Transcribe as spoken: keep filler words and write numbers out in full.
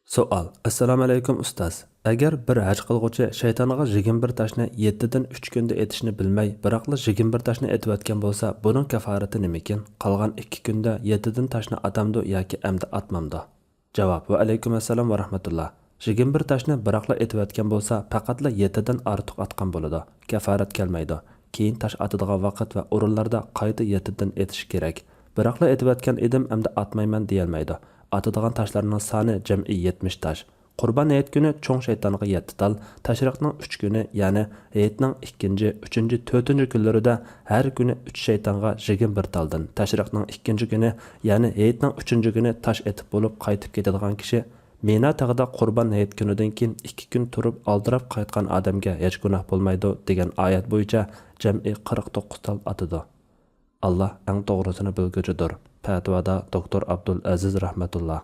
سوئال. ئەسسالامۇئەلەيكۇم ئۇستاز. ئەگەر بىر ھەج قىلغۇچى شەيتانغا يىگىرمە بىر تاشنى يەتتىدىن ئۈچ كۈندە ئېتىشنى بىلمەي، بىراقلا يىگىرمە بىر تاشنى ئېتىۋەتكەن بولسا، بۇنىڭ كاپارىتى نېمىكىن؟ قالغان ئىككى كۈندە يەتتىدىن تاشنى ئاتامدۇ ياكى ئەمدى ئاتمامدۇ؟ جاۋاب. ۋەئەلەيكۇم ئەسسالام ۋە رەھمەتۇللا. يىگىرمە بىر تاشنى بىراقلا ئېتىۋەتكەن بولسا، پەقەتلا يەتتىدىن ئارتۇق ئاتقان بولىدۇ. كاپارەت كەلمەيدۇ. كېيىن تاش ئاتىدىغان ۋاقىت ۋە ئورۇنلاردا قايتا يەتتىدىن ئېتىشى كېرەك. بىراقلا ئېتىۋەتكەن ئىدىم، ئەمدى ئاتمايمەن دېيەلمەيدۇ. ئاتىدىغان تاشلارنىڭ سانى جەمئىي يەتمىش تاش. قۇربان ھېيت كۈنى چوڭ شەيتانغا يەتتە تال، تەشرىقنىڭ ئۈچ كۈنى، يەنى ھېيتنىڭ ئىككىنچى، ئۈچىنچى، تۆتىنچى كۈنلىرىدە ھەر كۈنى ئۈچ شەيتانغا يىگىرمە بىر تالدىن، تەشرىقنىڭ ئىككىنچى كۈنى، يەنى ھېيتنىڭ ئۈچىنچى كۈنى تاش ئېتىپ بولۇپ قايتىپ كېتىدىغان كىشى مىنا تېغىدا قۇربان ھېيت كۈنىدىن كېيىن ئىككى كۈن تۇرۇپ ئالدىراپ قايتقان ئادەمگە ھېچ گۇناھ بولمايدۇ دېگەن ئايەت بويىچە جەمئىي قىرىق توققۇز تال ئاتىدۇ. ئاللا ئەڭ توغرىسىنى بىلگۈچىدۇر. پەتىۋادا دوكتور ئابدۇل ئەزىز رەھمەتۇللا.